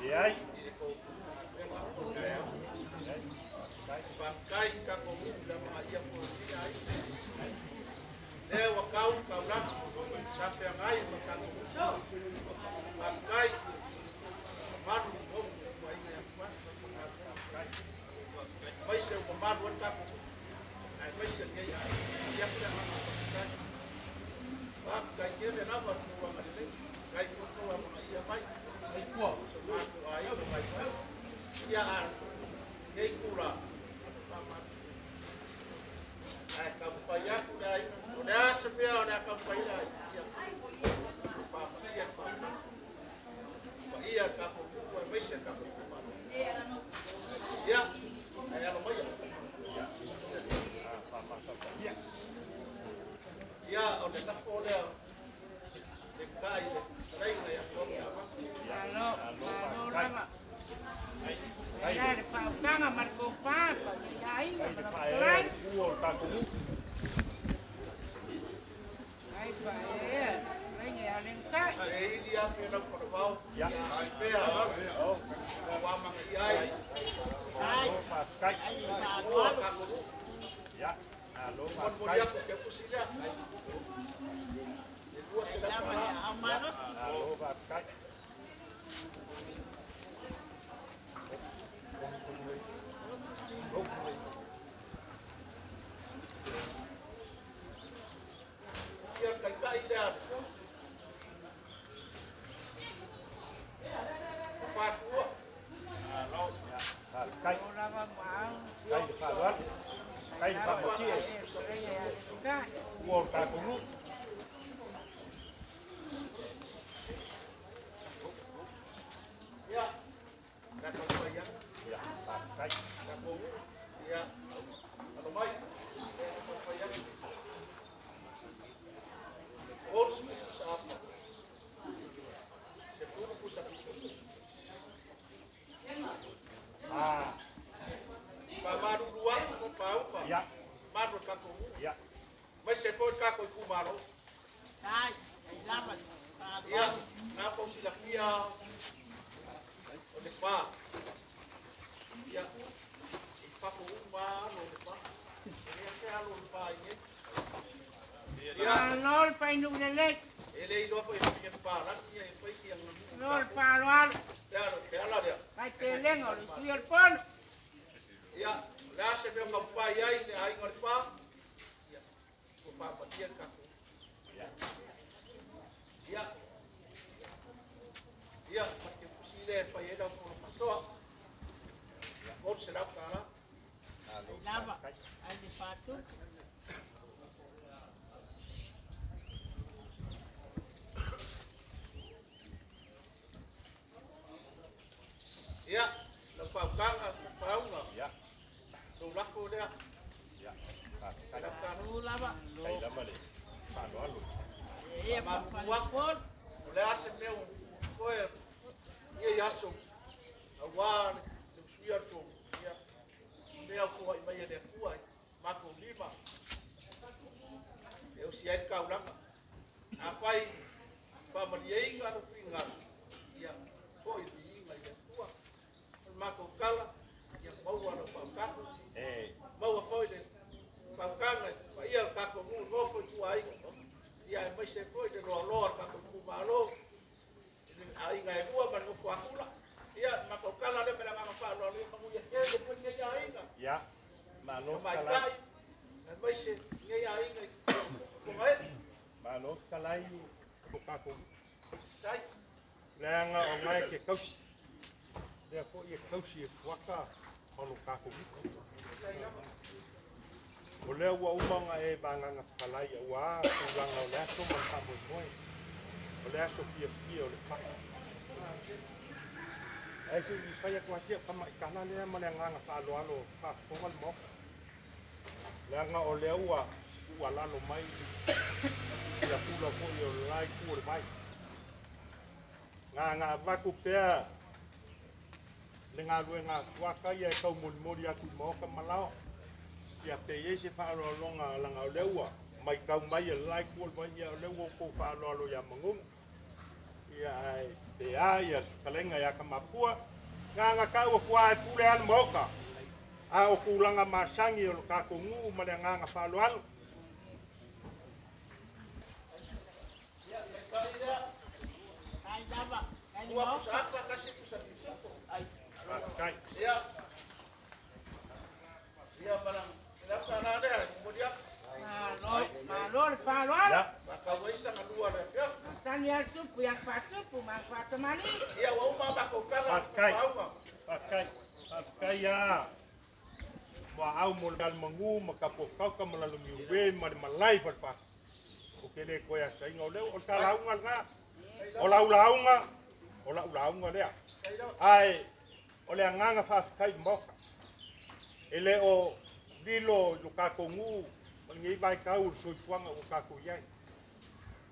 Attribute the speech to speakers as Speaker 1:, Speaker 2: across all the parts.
Speaker 1: Leai.
Speaker 2: I le tou pega o le taeao. Faafetai i tatou nuu i le amanaia foi o lenei aiga. Lea ua tau le taulaga sa feagai ma tatou nuu. Faafetai mamalu i le nofo tapuaiga ia Tuala. Aemaise ua mamalu ai le tatou nuu, aemaise lenei aiga. Momoli atu le agaga faafetai. Faafetai tele lava le tou agalelei. Faafetai foi le tou amanaia mai. So matou aiga vaivai. Ia a lenei itula, ae taumafai atu le aiga. O le a se mea o le a taumafai le aiga? Ia faamalia le faautaga. Paia le tatou nuu aemaise le tatou itumalo. Ia, ae alo maia. Ia, o le lafo lea le kai le fetalaiga ia Tuamu Amata.
Speaker 3: Malo, malo lava. Ai le faautaga ma le tofa, paia aiga ma lau fetalai. Ai paea, fetalaiga ia Lenatai.
Speaker 2: E ili afe lau falavao, ia ai pea, o amanaia ai. Ua tatou nuu. Molimoli atu ke pusi lea. E $200. Ia le taitai lea. O Fatua.
Speaker 3: O lava maau. Lava fetalaiga ia Lenatai.
Speaker 2: Ia, la taumafai atu. Tatou nuu. Ia, alo mai. Ia, taumafai atu. 30 pusa apa. 10 pusa piso. Faamalulu atu ko pauka. Malu o tatou nuu. Aemaise foi le tatou itumalo. Ia, na kou silafia o le pa. Ia, i fafo uma alo o le pa. E le ake alo o le pa i nei. Ia,
Speaker 3: Malo le painuu lelei.
Speaker 2: e le iloa foi e palagi ia e fai ia nganu.
Speaker 3: Malo le faaaloalo.
Speaker 2: Le ala, le ala lea.
Speaker 3: Mai telega o le sui o le fono.
Speaker 2: Ia, o le a se mea o taumafai ai le aiga o le pa. Ia, ua faamatia le tatou. Ia, ia, ma te pusi lea e fai ai lau faasoa. $300. Ia, lau faautaga, pauga, tou lafo lea. $100. Faamalulu atu, o le a se mea ua toe nei aso, aua le usuia o le tou, ia, mea o foai mai e le Atua i matou lima, e osi ai le taulaga. Afai faamalieina lou finagalo, ia foi le viiga i le Atua. O le matou tala, ia maua lau faautaga, maua foi le faautaga i le paia o le tatou nuu nofo i tua aiga. Ia aemaise foi le loaloa o le tatou itumalo, i le aiga e lua ma le nofo akula. Ia, le matou tala lea ma le agaga faaaloalo, ia manuia tele foi lenei aiga. Tamaitai, aemaise lenei aiga i Fogaee.
Speaker 1: Malo fetalai o tatou.
Speaker 2: Tai.
Speaker 1: Leaga o ngai ke kausi. Lea foi e kausi e fuata o lo tatou nuu. O lea ua uma ona e vagaga fetalai aua tulaga o le aso ma le faamoemoe. O le aso fiafia o le pa. Ae se i fai atu lava si au tamaitala lea ma le agaga faaaloalo faafofoga le Maota. Leaga o lea ua tuualalo mai pulapula foi o le la itu o le vai. Na avatu pea le galuega a Fuata ia e taumolimoli atu i Maota ma Lao. Ia pe i ai se faaaloaloga laga o lea ua matau mai e le la itu o le vai, ia o lea ua outou faaaloalo ia Magogo. Ia ae Faapea ia le fetalaiga ia Kamapua, na tau atu e pule lava le Maota, a o tulaga masani o le tatou nuu ma le agaga faaaloalo. Faafetai.
Speaker 3: Malo le faaaloalo. Masani lava le supu ia faatupu ma faatamali.
Speaker 1: Faafetai. Faafetai. Faafetai ia muaau mo le alamagu ma kapokauka ma lalomiue ma le malai falefa. O ke le koe asaina o leo o le talauga lena. O lau lauga, o lau lauga lea. Ae o le agaga faafetai i le Maota. E le o lilo i lo tatou nuu ma lenei vaitau o le soifuaga ua tatou i ai.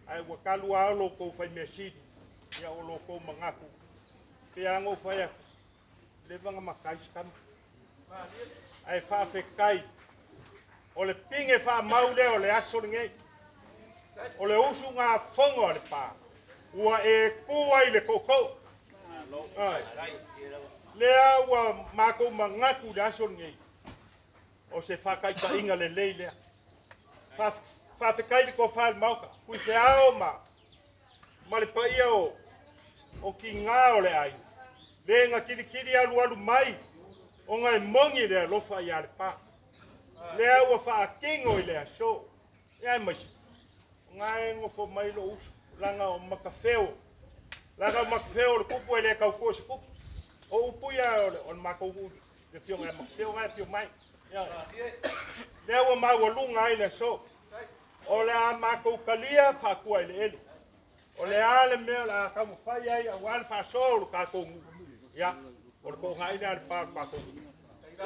Speaker 1: Ae ua talu lava lo outou faimea sili, ia o lo outou manatu. Pe a na ou fai atu, leva na matai se tama. Ae faafetai, o le pine faamau lea o le aso lenei. O le usugafono a Lepa, ua e tu ai le tootoo. Ai. Lea ua matou manatu i le aso lenei, o se faataitaiga lelei lea. Faafetai le tofa i le Maota, Tuifeao ma le paia o tiga o le aiga, le na kilikili alualu mai, ona e moni le alofa ia Lepa. Lea ua faatino i le aso. Ia aemaise, o na e nofo mai lou uso, laga o Matafeo. Laga o Matafeo o le tupu e le tautua se tupu. O upu ia o le matou nuu, le afioga ia Matafeo na e afio mai. Ia. Lea ua maualuga ai le aso. O le a matou talia faatua eleele. O le a le mea o le a taumafai ai aua le faasoa o le tatou nuu. Ia, o le togai lea a le pa o le tatou nuu.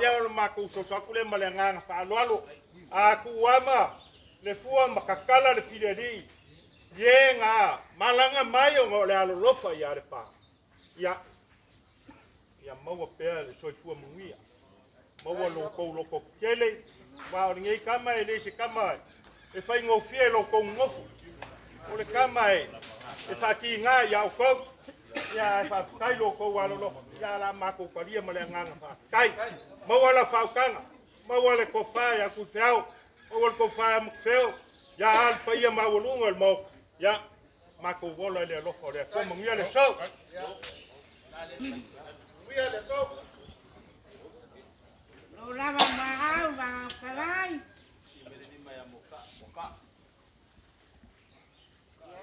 Speaker 1: Ia o le matou soso atu lea ma le agaga faaaloalo. A tuuama le fua ma tatala le filialii, ie na malaga mai ona o le alolofa ia Lepa. Ia, ia maua pea le soifua manuia. Maua lo tou loto tele, aua o lenei tama e le se tama e faigofie lo tou nofo. O le tama e faatiga ia outou. Ia ae faafetai lo tou alolofa. Ia la matou talia ma le agaga faafetai. Maua la faautaga, maua le tofa ia Tuifeao, maua le tofa ia Mukufeo, ia a le paia maualuga o le Maota. Ia, matou ola i le alofa o le Atua. Manuia le aso.
Speaker 3: Lo lava maau ma kalai.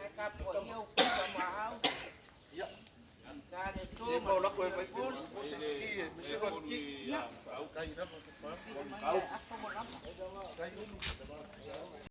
Speaker 3: Ia ka po ia u kuka maau. Ka le so ma